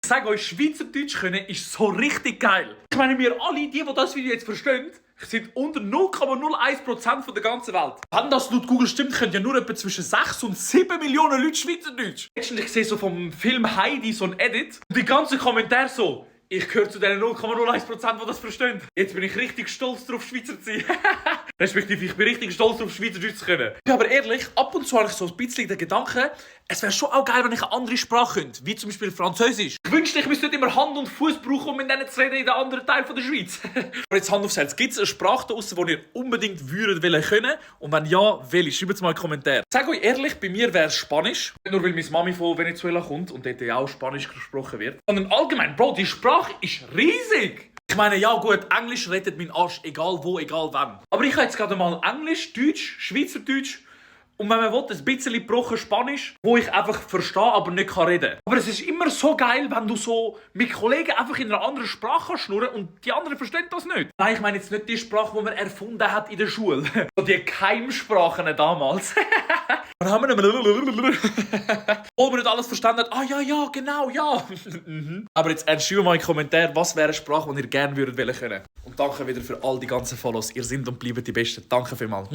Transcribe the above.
Ich sage euch, Schweizerdeutsch können ist so richtig geil. Ich meine, wir alle, die das Video jetzt verstehen, sind unter 0,01% von der ganzen Welt. Wenn das laut Google stimmt, können ja nur etwa zwischen 6 und 7 Millionen Leute Schweizerdeutsch. Letztens ich sehe so vom Film Heidi so ein Edit und die ganzen Kommentare so: Ich gehöre zu den 0,01%, die das verstehen. Jetzt bin ich richtig stolz darauf, Schweizer zu sein. Respektive, ich bin richtig stolz darauf, Schweizerdeutsch zu können. Ich bin aber ehrlich, ab und zu habe ich so ein bisschen den Gedanken, es wäre schon auch geil, wenn ich eine andere Sprache könnte, wie zum Beispiel Französisch. Ich wünschte, ich müsste nicht immer Hand und Fuß brauchen, um mit denen zu reden in den anderen Teil der Schweiz. Aber jetzt Hand aufs Herz, gibt es eine Sprache da draussen, die ihr unbedingt würdet können? Und wenn ja, welche? Schreibt es mal in die Kommentare. Ich sage euch ehrlich, bei mir wäre es Spanisch. Nicht nur, weil meine Mami von Venezuela kommt und dort ja auch Spanisch gesprochen wird. Sondern allgemein, Bro, die Sprache ist riesig. Ich meine, ja gut, Englisch rettet meinen Arsch, egal wo, egal wann. Aber ich habe jetzt gerade mal Englisch, Deutsch, Schweizerdeutsch und wenn man will, ein bisschen gebrochen Spanisch, wo ich einfach verstehe, aber nicht reden kann. Aber es ist immer so geil, wenn du so mit Kollegen einfach in einer anderen Sprache schnurren und die anderen verstehen das nicht. Nein, ich meine jetzt nicht die Sprache, die man erfunden hat in der Schule. So die Keimsprachen damals. Dann haben wir wo man nicht alles verstanden hat. Ah ja, genau, ja. Aber jetzt schreibt mal in die Kommentare, was wäre eine Sprache, die ihr gerne würdet können. Und danke wieder für all die ganzen Follows. Ihr seid und bleibt die Besten. Danke vielmals.